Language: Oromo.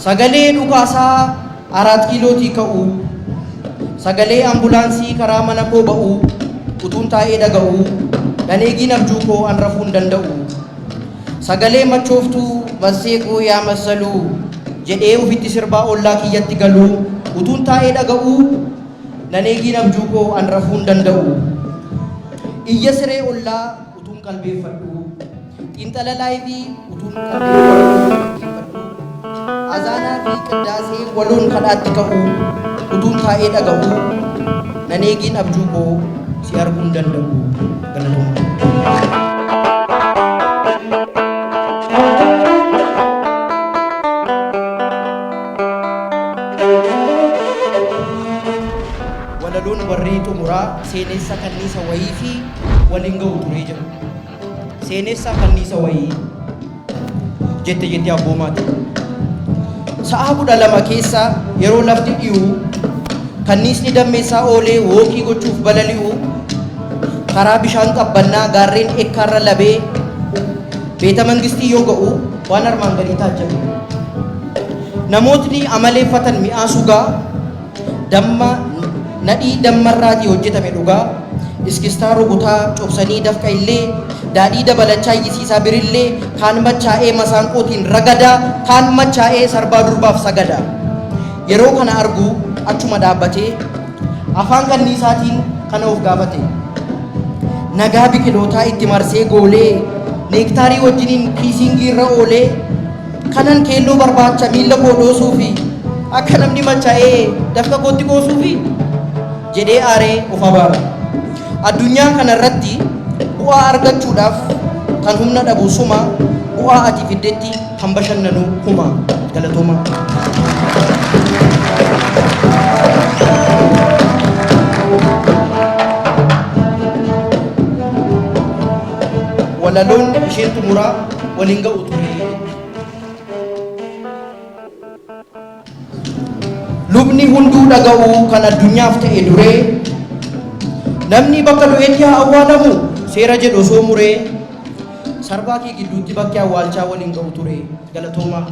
Sagalee dhukaasaa Araat Kiilootii ka'u, sagalee ambulaansii karaa mana koo ba'u utuun taa'ee dhaga'uu, nan eegiin abjuu koo an rafuu hin danda'u. Sagalee machooftuu Massee koo yaa Massaluu jedhee ofitti sirbaa ollaa kiyyatti galuu utuun taa'ee dhaga'uu, nan eegiin abjuu koo an rafuu hin danda'u. Iyya siree ollaa utuun qalbeeffadhuu, xiinxala laayivii utuun qalbeeffadhuu dhaggeeffadhuu, azaanaa fi qiddaasee waloon kadhaatti ka'uu utuun taa'ee dhaga'uu, nan eegiin abjuu koo si arguu hin danda'u. Galatoomaa. Walaloon warri xumuraa seenessa kanniisa wayii fi waliin ga'u turee jedhu. Seenessa kanniisa wayii jette jette abboomaati. Sa'a 12 keessa yeroo lafti dhiyu kanniisni dammeessaa oolee wookii gochuuf balali'u karaa bishaan qabbannaa gaarreen ekkaarra labee beeta mangistii yoo ga'u waan armaan gadii taajjabe. Namootni amaleeffatan mi'aa sugaa Damma nadhii dammarraatii hojjetame dhugaa, iskistaa rukutaa cobsanii dafqa illee, daadhii dabalachaa iyyisiisaa birillee, kaan machaa'ee masaanqootiin ragadaa, kaan machaa'ee sarbaa durbaaf sagada. Yeroo kana argu achuma dhaabbatee afaan kanniisaatiin kana of gaafate. Nagaa biqilootaa itti marsee goolee, neektaarii wajjiniin kiisiingii irra oolee, Kanan keelloo barbaacha miilla koo dhoosuufi akka namni machaa'ee dafqa kootti qoosuufi? Jedhee aaree of abaara. Addunyaa kana irratti bu'aa argachuudhaaf kan humna dhabu suma, bu'aa ati fiddetti kan bashannanu kuma. Galatoomaa. Walaloon isheen xumuraa waliin ga'u ture. Lubni hunduu dhaga'u kan addunyaaf ta'e duree namni bakka du'etti haa awwaalamu seera jedhu osoo muree sarbaa kee gidduutti bakki awwaalchaa waliin ga'u ture. Galatoomaa.